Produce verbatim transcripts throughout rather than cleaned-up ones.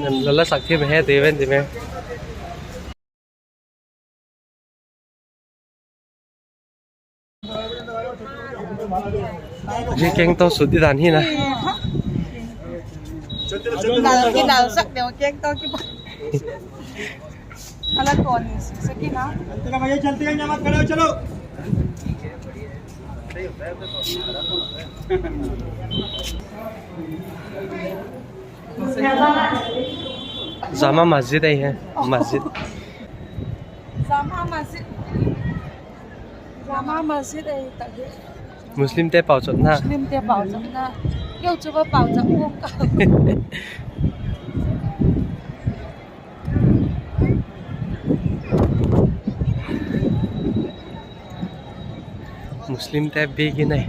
Lala sak thim he ti ven ti me. Hi keng to sut di dan hi na. Dal ki dal sak deu keng to ki. Ala kon ni sik sik na. चलो भैया, चलते हैं, नमाज पढ़ो, चलो। Jama masjid ahi he, masjid. Jama masjid. Jama masjid ahi tak hi. Muslimte pauchapna. Muslimte pauchapna. Keu chu va pauchap u ka. Muslimte biakin ahi.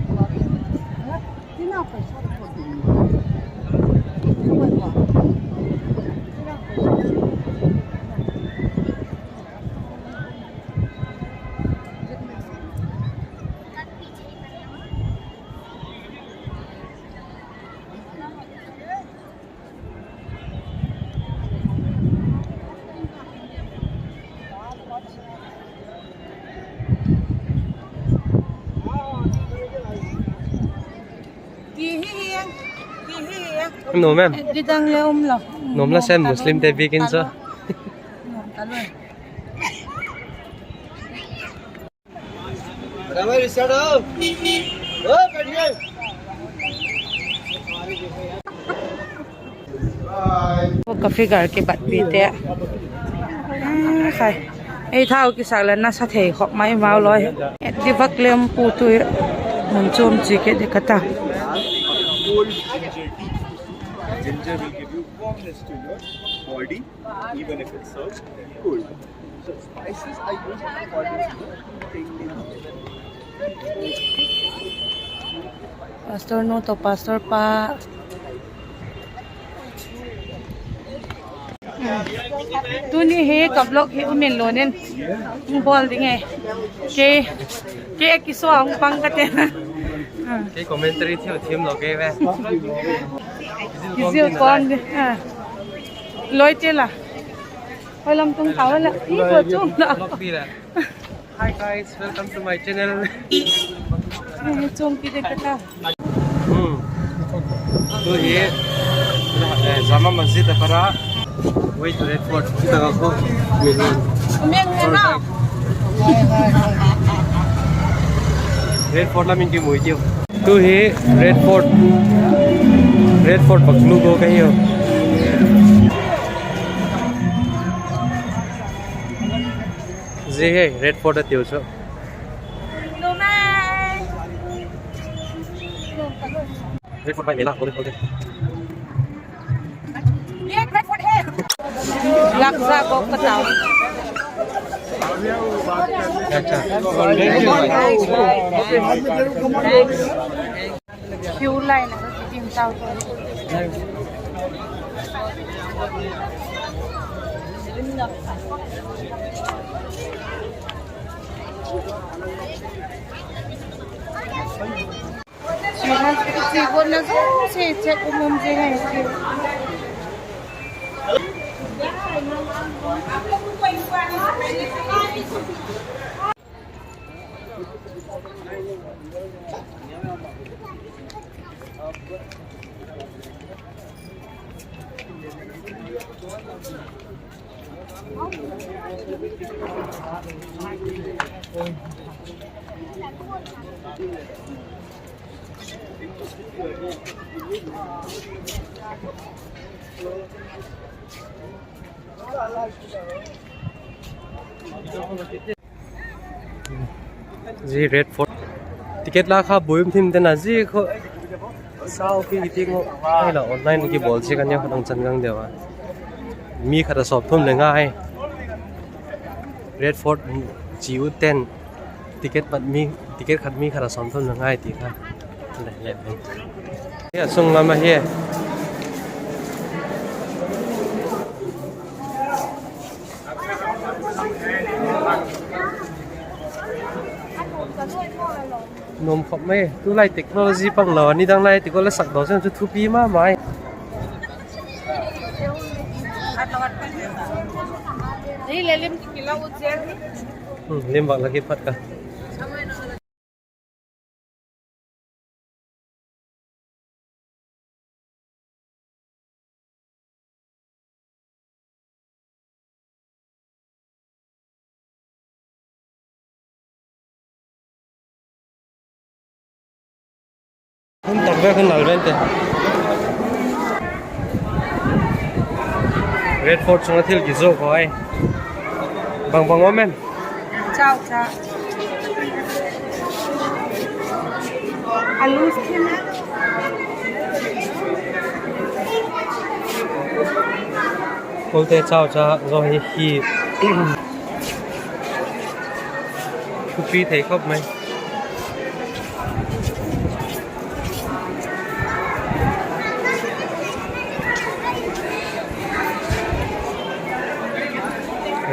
Nuam em? Di dang le um lo. Nuam la sen Muslimte biakin chu. Ka figure kibatpite. Khai. Ei thau kisak le nasa thei khop mai mau loi. Et di vak lem pu tu. Mun chuam chi ke de ka ta. Ginger will give you warmness to your body, even if it's served cold. So spices are used according to the taste. Pastor nu to pastor pa. Tuni hi ka vlog hi um in lon in bawl ding e. Ke, ke kisuang pang ka te. Ke commentary thiam thiam lo ke ve. Kizil kon di. Loi te la. Hoi lam tung tau la. I ko chung la. Hi guys, welcome to my channel. Chung ki de ka ta. Hmm. Tu hi, eh, Jama Masjid a para. Way to Red Fort. Kita ka ko. Min. Min na. Red Fort la min ki mui tiu. Tu hi Red Fort. Red Fort bak nu ko ka hiu. Zia hi Red Fort a tiu chu. Red Fort bai mela, kole, kole. Laksa ko ka tau. Acha. Queue line ah ka kitim tau ko. Chi na, chi ko na zo se che ko mum je hai che. Zia Red Fort. Ticket la kha buim thim te na zia kho. Sau ki ti ngo. Ai la online kibawl chi kan ya kha dang chan gang deu a. Mi khat a sawmthum le nga ai. Red Fort chi u ten. Ticket mat mi, ticket khat mi khat a sawmthum le nga ai ti kha. Le le. Hi a sung lam ahi. Nuam khop mai, tulai technology pang lo, nidang lai ti ko la sak daw chen chu thupi ma mai. Hi le lim kila u che. Hmm, lim vak la kit phat ka. Hun tak vek hun nal vente. Red Fort sung a thil kizuak haw ai. Bang bang um em? Chau cha. Alu skin. Kolte chau cha zo hi hi. Thupi thei khop mai.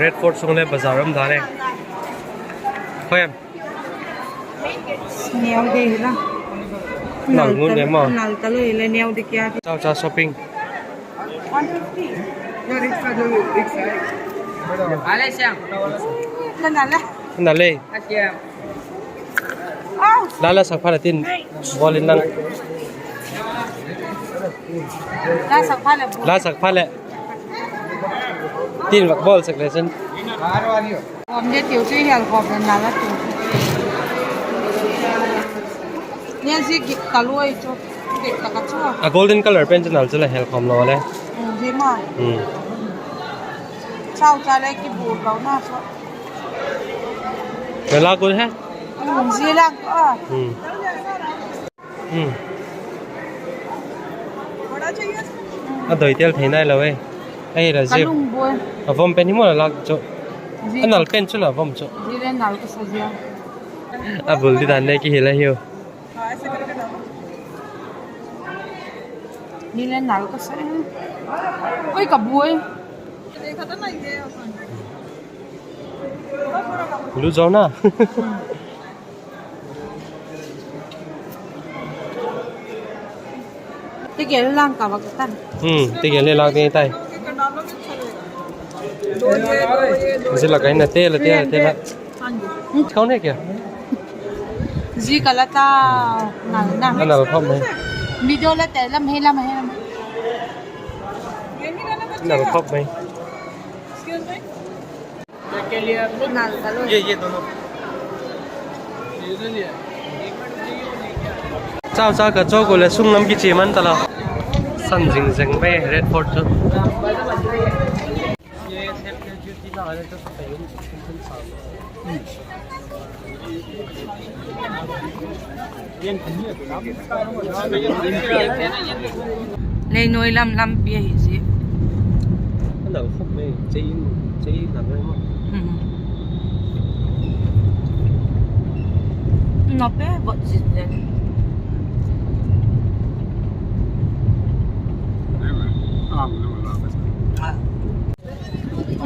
Red Fort sung le bazar um dan e. Hoi em? Neu di hi la. Nal ngun le ma. Nal ta lo le neu di kia. Chau cha shopping. One fifty. Nal le. Nal le. Au. La la sak pha le tin. Bawl in lang. La sak pha le. La sak pha le. Tin vak bawl sak le sen. Khawm de tiu chu hel khawm le nal a tu. Nia zi gik ka luai chu. Gik tak a chu. A golden color pen chu nal chu la hel khawm lo le. Hmm, zi ma. Hmm. Chau cha le kibur lo na chu. Na la kun he? Hmm, zi la ko. Hmm. Hmm. A doi tel thei nai lo e. Ahi la zi. Ka lung buai. A vom pen hi maw la lak chu. Zi. A nal pen chu la vom chu. Zi le nal ka sa zia. A bul di dan le ki hi la hiu. Ni le nal ka sa. Oi ka buai. Lu zo na. Tigel lang ka va ka tan. Hmm, tigel le lang ding tai. Zila ka hin na te la, te la, te la. Hmm, kau ne kya? Zi ka la ta, nal na. Nal khop mai. Video la te lam he lam he lam. Nal khop mai. Chau cha ka chau ko le sung lam kichia man ta la. San zing zeng mai Red Fort chu. Lei nuai lam lampi ahi zi. A nal khop mai, chei in, chei in nal mai ma. Hmm. Nop e, bot zin zen.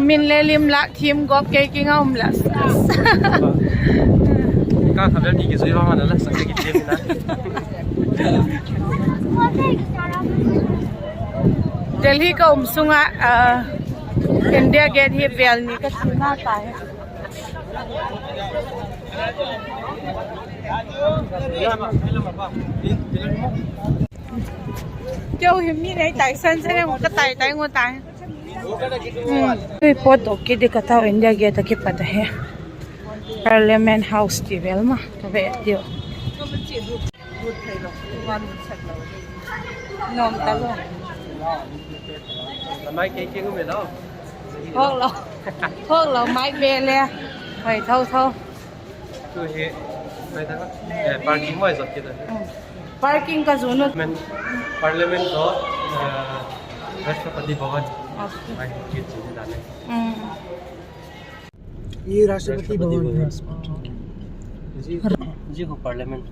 Min le lim lak thiam gawp kei kinga um la. Ka kha bel ki kizui vang a la sak ki thiam na. Delhi ka um sung ah, ah, India Gate hi vel ni ka thina ta hi. Keu hi mi nei tai san san ka tai tai ngu tai. Hmm. Tui pot dok kit di ka tau India Gate a kipat ahi. Parliament House ti vel ma ka ve tiu. Nuam ta lo. Mai kei kei ngu me lo. Hawk lo. Hawk lo mai be le. Hoi tho tho. Tu hi, eh, parking mai zot kit a. Hmm. Parking ka zun u. Men, Parliament to, eh, Rashtrapati Bhavan. Okay. Mai kit zin dan e. Hmm. Ye Rashtrapati Bhavan hai. Ji, ji ko Parliament.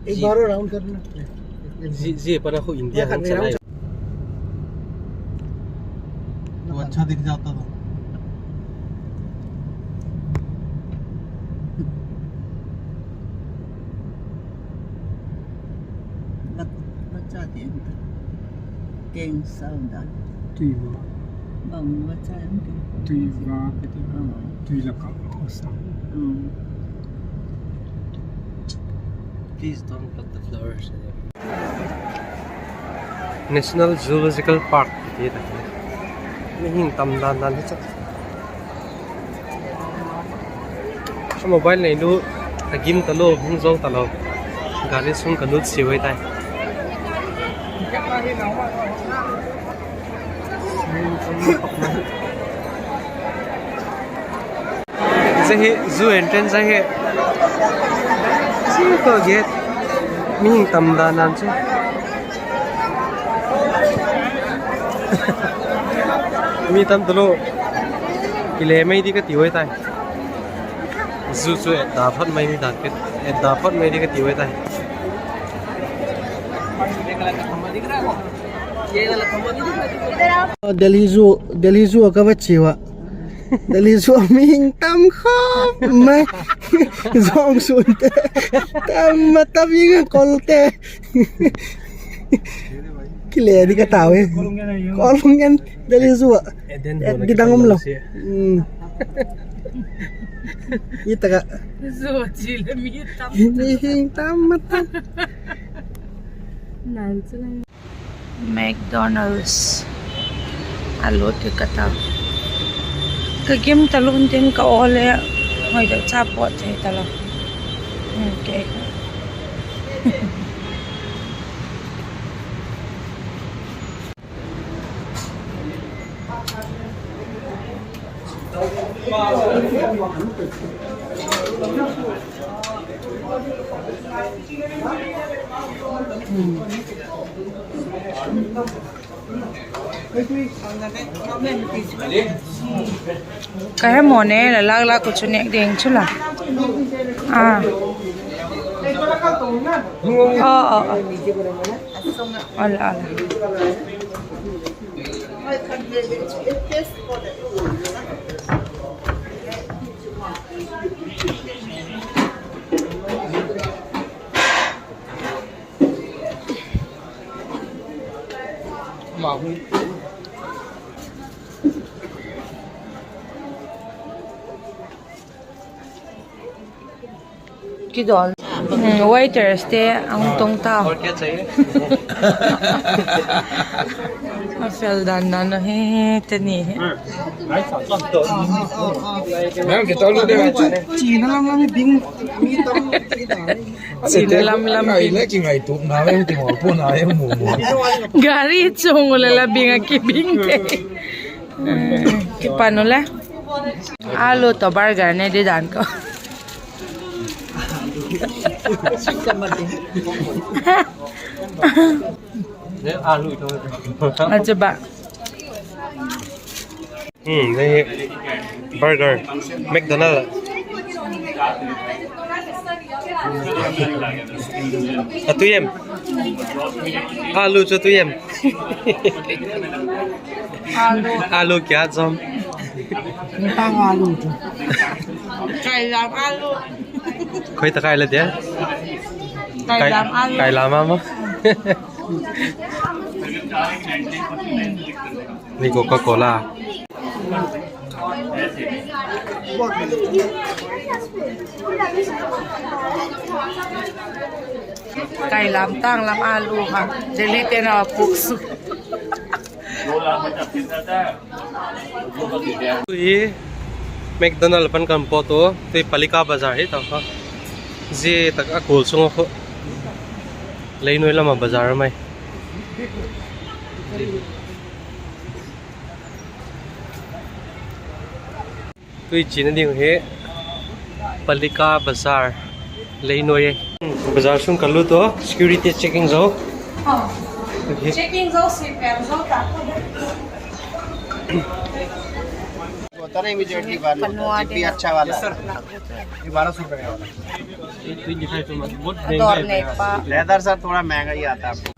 एक बार और राउंड करना। जी, जी, पर आपको इंडिया हम चलाए। वो अच्छा दिख जाता था। Keng sau dan. Tui va. Bang va cha em ke. Tui va ka ti. Tui la ka sa. Please don't pluck the flowers. National Zoological Park ti ta. Mihing tam dan dan hi chu. Ka mobile nei nu, ka gim talo, hung zo talo. Gari sung ka lut siau ai tai. Zia hi zoo entrance ahi. Zia ka gate. Mihing tam dan dan chu. Mi tam talo. Kile mai di ka ti ai tai. Zoo chu et da phot mai mi dan ke, et da phot mai di ka ti ai tai. Delhi Zoo, Delhi Zoo ka va chia ua. Delhi Zoo mihing tam khop mai. Zong sunte tam ma tam, ing kolte. Kile di ka tau e. Kolung en Delhi Zoo ah. Di dang um lo. Hi tak ah. Mihing tam ma tam. McDonald's a lut ka tau. Ka gim talun tin ka aw le, hoi deu cha pawt thei talo. Ka he maw ne, la lak lak u chu nêk ding chu la. A, a, a, a. Ala, ala. Kidol. Waiters te a hung tung tau. A fel dan dan ahi, te ni hi. China lam lam bing. China lam lam bing. Gari chung u le la bing a kibing te. Kipan u le. Alu tawh burger ne di dan ko. Achu ba. Burger, McDonald. A tui em? Alu chu tui em? Alu kia zom. Kailam alu. Khoi ta kai la dia? Kailam alu. Kailam ama. Ni Coca-Cola. Kailam tanglam alu ha. Delhi te na puk su. Tui McDonald pan kan pawt u, tui Palika Bazar hi ta kha. Zia tak a kul sung a khu. Leinuai lam a bazar mai. Tui chiana ding hi Palika Bazar, Leinuai. Bazar sung ka lut u, security checking zo. Checking zo, C P M zo ta. उतारे immediately बाहर, ये भी अच्छा वाला। ये बारह सौ रुपए का वाला। Leather sir थोड़ा महंगा ही आता है आपको।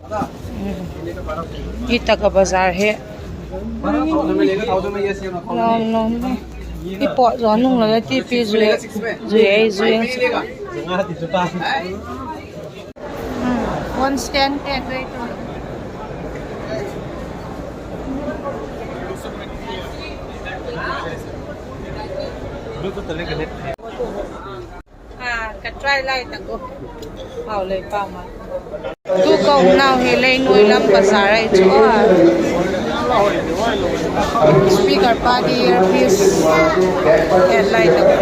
Hi tak a bazar hi. Lawm lawm. I pawt zaw nung lo le tipi zui, zui ei zui ei. One stand te tui tu. Ka try lai tak u. Hau lei pa ma. Tu ka umnau hi Leinuai lam bazar ahi chu a. Speaker pa di earpiece et lai tak u.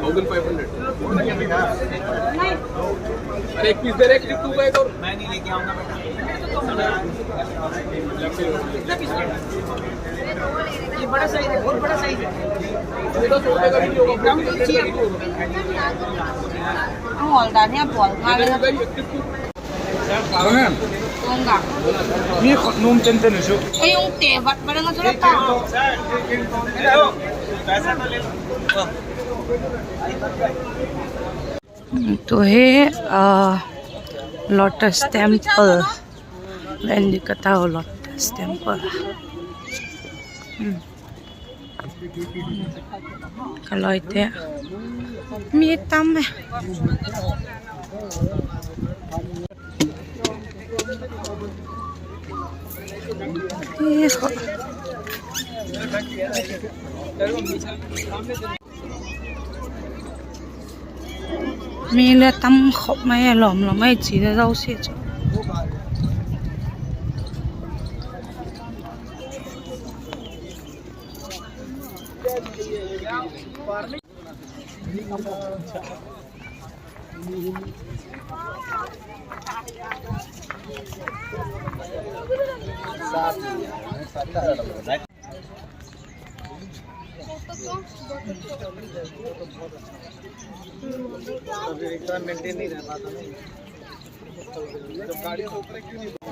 Thousand five hundred. अरे, एक पीस दे रे, एक पीस तू बैग और। मैं नहीं लेके आऊंगा बेटा। ये बड़ा साइज है, बहुत बड़ा साइज है। ये तो सौ रुपए का भी नहीं होगा, बहुत ही होगा। Ang ol dan hi a pawl kha le. Mi khut num ten ten chu. Ei ung te vat vat nga chu la ta. Tu hi, ah, Lotus Temple. Len di ka tau Lotus Temple. Hmm. Ka loi te. Mi tam e. Mi le tam khop mai a, lawm lawm mai chi le zosia chu.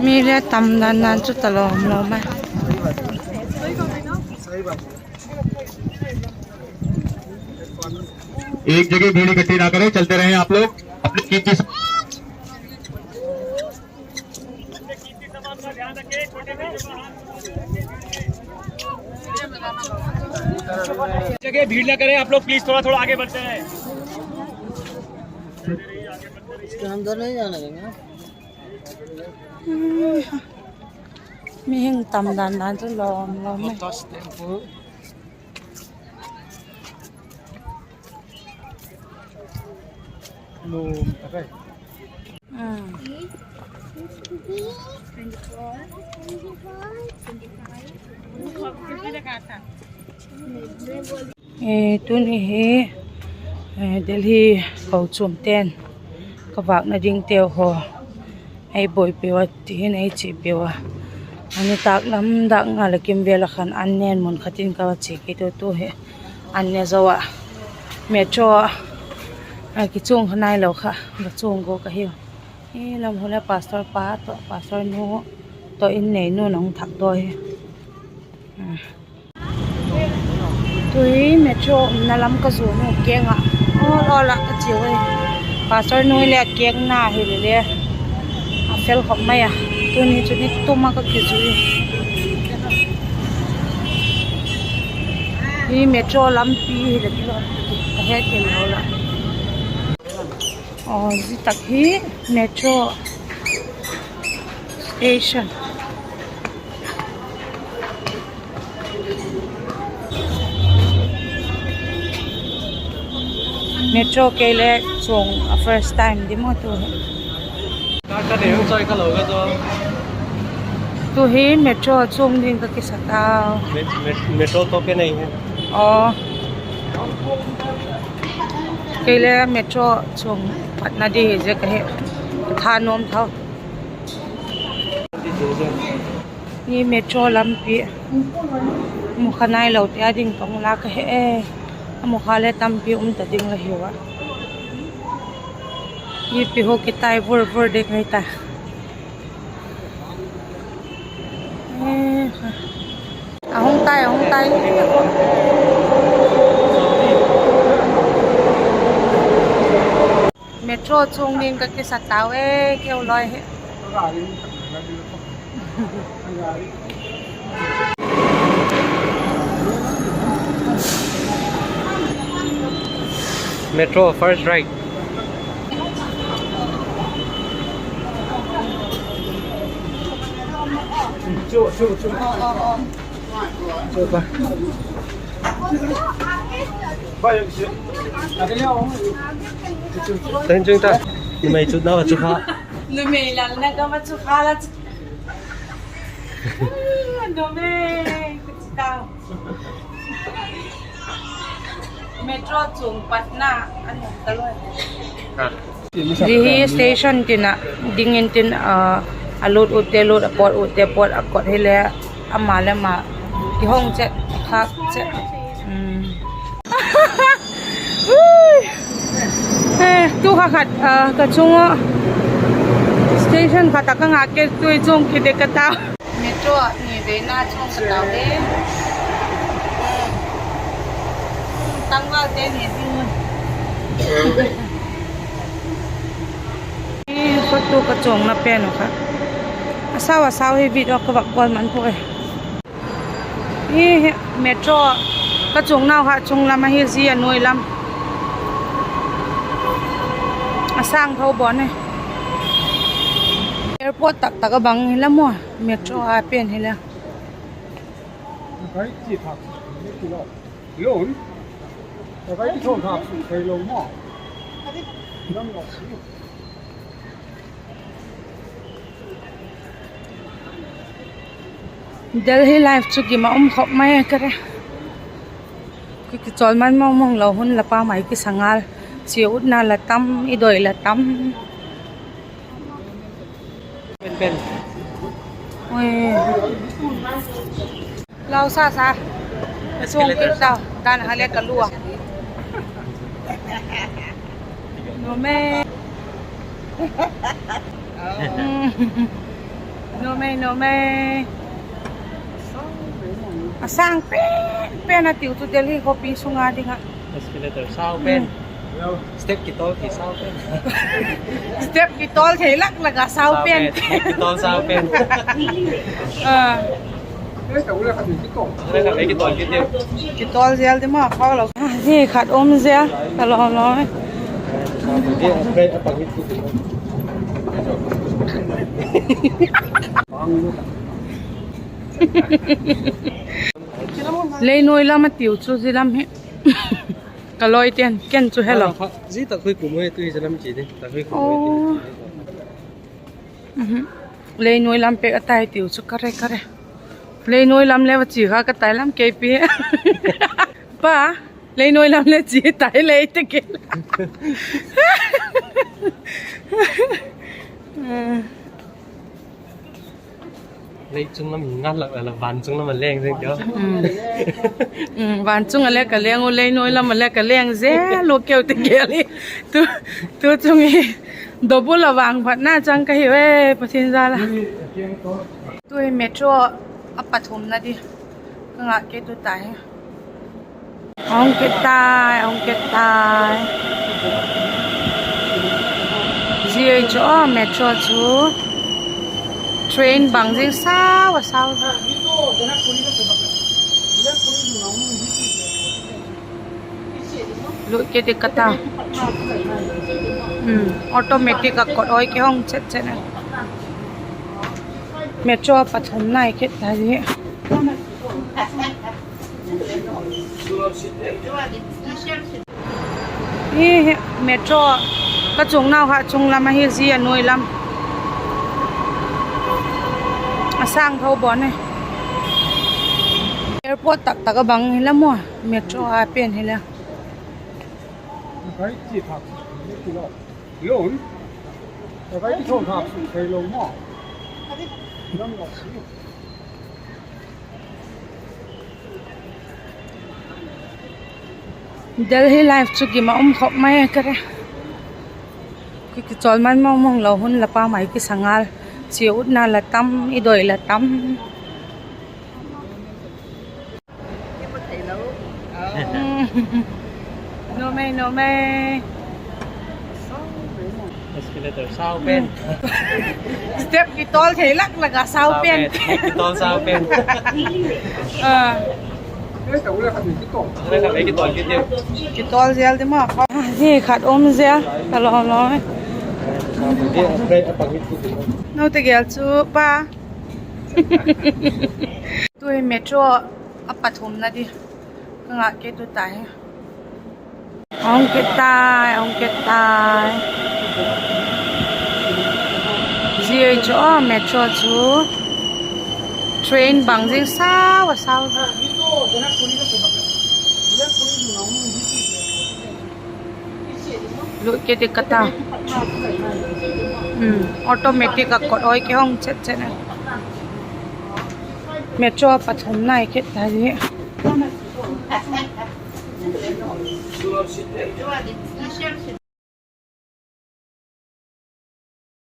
Mi le tam dan dan chu ta lawm lawm mai. एक जगह भीड़ इकट्ठी ना करें, चलते रहें आप लोग अपनी कीमती जगह भीड़ ना करें आप लोग, प्लीज थोड़ा थोड़ा आगे बढ़ते रहें। इसके अंदर नहीं जाने देंगे। Mihing tam dan dan chu lawm lawm mai. Eh, tuni hi, eh, Delhi kochuam ten ka vâkna dingteu haw ei buaipiu a, ti hin ei chiapiu a. A nitâk lam dâk nga leh kimvêl ah khan an nen mun khat in ka va chia kit u, tu hi an ne zo ah, metro ah kichuang kha nailo kha va chuang gua ka hiu. I lam hun le pastor pa tawh pastor nu tawh in neinu nang thak daw hi. Tui metro umna lam ka zuan u keng ah, awl awl ah ka chiau e. Pastor nu le a kengna hile le a fel khop mai a. Tuni chu ni tum a ka kizui. Hi metro lampi hile kilawm ka het kei lo la. Aw, zia tak hi metro station. Metro kei le chuang a first time di maw tu hi. Tu hi metro chuang ding ka kisa tau. Metro तो पे नहीं है। Aw. Kei le metro chuang patna di hi zia ka hi. Tha nuam thau. Hi metro lampi. Mu kha nailo te a ding tong la ka he e. A mu kha le tampi um ta ding la hiu a. Ipi ho kitai vur vur ding hita. A hung tai, a hung tai. Metro chuang ding ka kisa tau e, keu loi hi. Metro first ride. Teng ching ta. Numei chu na va chu kha. Numei lal na ka va chu kha la chu. Numei ka chu ta. Metro chung patna a nuam ta lo. Zia hi station tin a ding intin, a lut utte lut, a pawt utte pawt, a kot hile ama le ama kihong chet, khâk chet. Tu kha khat ka chung ah station khat ah ka ngak ke, tu chung kide ka ta. Metro ah ni veina chung ka tau e. Tangvalte ni ding. Hi kha tu ka chuangna pen uh kha. A sau a sau hi video ka vak bawl man pua e. Hi metro ka chuangnau kha chung lam ahi, zia a nuai lam. A sâng tho bawn e. Airport tak tak a bang hi lam maw, metro a pen hi la. Delhi life chu gim a um khop mai ka re. Kichawl man mawngmawng lo, hun la pa mai kisa ngal. Chia utna la tam, i doi la tam. Lau sa sa. Chuang kit ta, dan ha le ka lu a. Numei. Numei, numei. A sâng pen pen a tiu chu Delhi khawpi sung a ding ah. Escalator sau pen. Step kitawl thei sau pen. Step kitawl thei lak lak a sau pen. Kitawl sau pen. Kitawl zel di maw, khawk lo. Hi khat um zel ka lo lo. Leinuai lam a tiu chu zia lam hi. Ka lawite'n ken chu helo. Zia tak hui kum e, tu hi zia lam chi di. Leinuai lam pêk a tai tiu chu ka re ka re. Leinuai lam le va chi kha ka tai lam keipi. Pa, leinuai lam le chi tai lei te ke. Lei chung lam hi ngal lak la, van chung lam a leng zing keu. Van chung a le ka leng u, leinuai lam a le ka leng zel u keu te gel hi. Tu, tu chung hi dobul a vangphatna chang ka hiu e, Pathian jal a. Tu hi metro a pathumna di ka ngak kei tu ta hi. Hung kit tai, hung kit tai. Zia chu metro chu train bang zing sau a sau. Lut kit di ka ta. Automatic a kot awi kihong chet chet a. Metro a pathumna i kit ta hi. Hi metro ka chuangnau kha chung lam ahi, zia a nuai lam. A sâng tho bawn e. Airport tak tak a bang hi la maw, metro a pen hi la. Delhi life chu gim a um khop mai ka re. Kichawl man mawngmawng lo, hun la pa mai kisa ngal. Chia utna la tam, i doi la tam. Numei, numei. Escalator sau pen. Step kitawl thei lak lak a sau pen. Kitawl sau pen. Kitawl zel di maw. Hi khat um zel ka lo lo. Note gel chu pa. Tu hi metro a pathumna di ka ngak kit u tai. Hung kit tai, hung kit tai. Zia chu aw, metro chu train bang zing sau a sau. Lut kit di ka ta. Automatic a kot awi kihong chet chet a. Metro pathumna i kit ta hi.